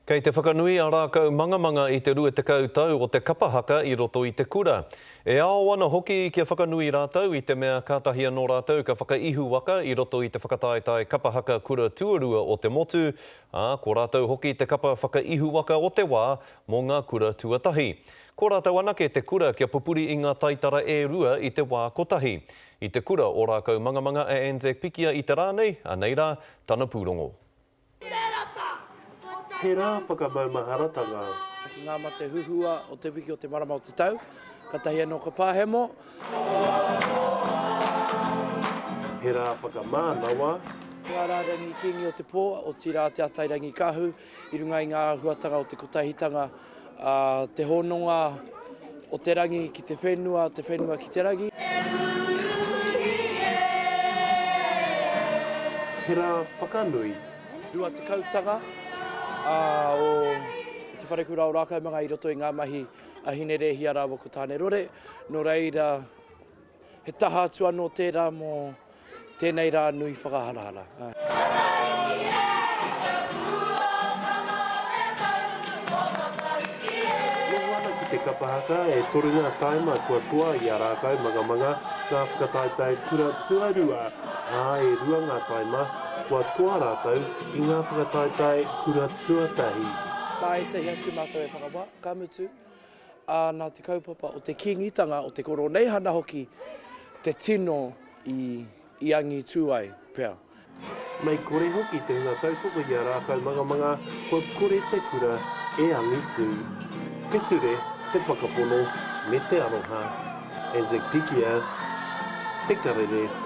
Kei te whakanui a Rākau Mangamanga i te 20 tau o te kapa haka i roto i te kura. E ao ana hoki kia whakanui rātou i te mea kātahi anō rātou ka whakaihuwaka i roto i te whakataetae kapa haka kura tuarua o te motu, ā, ko rātou hoki te kapa whakaihuwaka o te wā mō ngā kura tuatahi. Ko rātou anake te kura kia pupuri i ngā taitara e rua i te wā kotahi. I te kura o Rākau Mangamanga a Anzac Pikia i te rā nei, anei rā tana pūrongo. He rā whakamaumaharatanga. Ki ngā mate huhua o te wiki o te marama o te tau, katahi anō ka pahemo. He rā whakamānawa. Ngā rārangi kīngi o te pō, otirā Te Atairangikaahu, i runga i ngā āhuatanga o te kotahitanga, te hononga o te rangi ki te whenua, te whenua ki te rangi. He rā whakanui. 20 tanga o Te Wharekura o Rākaumanga i roto i ngā mahi a Hinerēhia rāua ko Tānerore. Nō reira, He taha atu anō tērā mō tēnei rā nui whakaharahara. Noho ana ki te kapa haka, e toru ngā taima kua toa i a Rākau Mangamanga ngā whakataetae kura tuarua, ā, e rua ngā taima kua toa rātou i ngā whakataetae kura tuatahi. Mā ētahi atu mātou e whakawā, ka mutu, ā, nā te kaupapa o te Kīngitanga, o te Koroneihana hoki, te tino i, i angitū ai pea. Mei kore hoki te hunga tautoko i a Rākau Mangamanga, kua kore te kura e angitū. Te ture, te whakapono, me te aroha. Anzac Pikia, Te Karere.